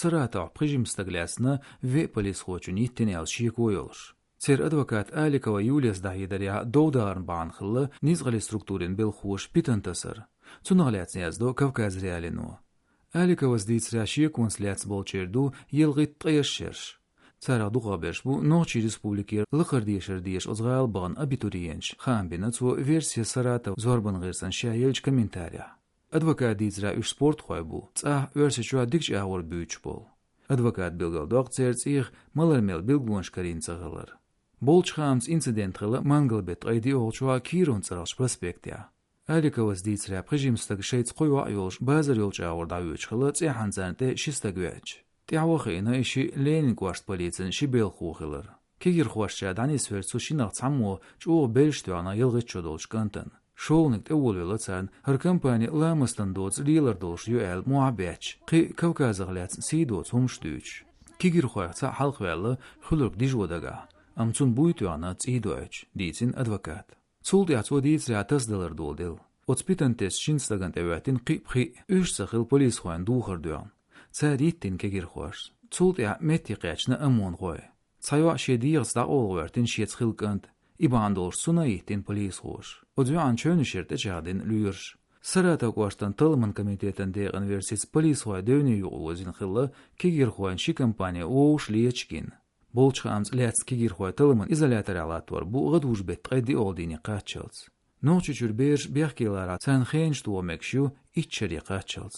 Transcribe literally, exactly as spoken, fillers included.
Саратовхь пхи жима стаг лаьцна веа полисхочун йиттина аьлла шеко йолуш. Церан адвоката Аликова Юлияс дӀахьедарехь, дов дахарна бахьана хилла ницкъаллин структурийн белхахоша питана тасар. Цунах лаьцна яздо Кавказ.Реалиино. Аликовас дийцарехь, шеконца лаьцна болчеран ду ялхитта ткъаесна шераш. Царах дукхахберш бу Нохчийн Республикера лакхара дешар деша оцу гӀала бахана абитуриенташ, хаам бина цо «Версия Саратов» зорбанан гӀирсана ша еллачу комментарехь. Адвоката дийцарехь, уьш спортхой бу, цӀахь Оьрсийчохь дикачу агӀор буьйцуш болу. Адвоката билгалдоккху церан цӀийх малар мел билгалонаш карийна ца хилар. Болчу хаамца, инцидент хилла мангал-беттан ткъе диъолгӀачохь Киров цӀаралчу проспектехь. Аликовас дийцарехь, пхи жима стаг шайца кхо йоӀ а йолуш базар йолчу агӀор дӀавоьдуш хилла, цӀеххьана царна тӀе ши стаг веача. ТӀаьхьо хиъна и шиъ Ленинан кӀоштан полицин ши белхахо хилар. Кегирхошца дӀанисвеллачу цу шиннах цхьаммо чӀогӀа белш тоьхна ялхитта шо долчу кӀантана. ШолгӀаниг тӀе волавелла царна, хӀара компани ламастана доцу лелар долуш ю аьлла мохь а бетташ, кхин а Кавказах лаьцна сий доцу хӀуманаш дуьйцуш. Кегирхойх цхьаъ хьалхаваьлла хуьлург дижо дагахь, амма цунна буй тоьхна цӀий доуьйтуш, дийцина адвоката. Цул тӀаьхьа цо дийцарехь, тасадалар доладелла. Оцу питана тесначу шина стагана тӀехӀоьттина кхин а пхиъ, уьш ца хилла полисхойн духар доьгӀна. Цара йиттина кегирхошца. Цул тӀаьхьа метте кхаьчна ОМОНхой. Цхьа йоӀ шен дегӀаца дӀакъовла гӀоьртина шеца хилла кӀант. И бахьана долуш цунна а йиттина полисхоша. Оцу йоьӀан чевнашкара тӀечӀагӀдина лоьраш. Саратов кӀоштан талламан комитетан декъан версица, полисхой девне юкъаозийна хилла кегирхойн ши компани вовшах леташ гина. Болчу хаамца, лаьцна кегирхой талламан изоляторехь латтор бу гӀадужу-беттан ткъе диъолгӀа дийне кхаччалц. Нохчийчуьра бераш бехке ларахь царна хенаш тоха мегаш ю итт шаре кхаччалц.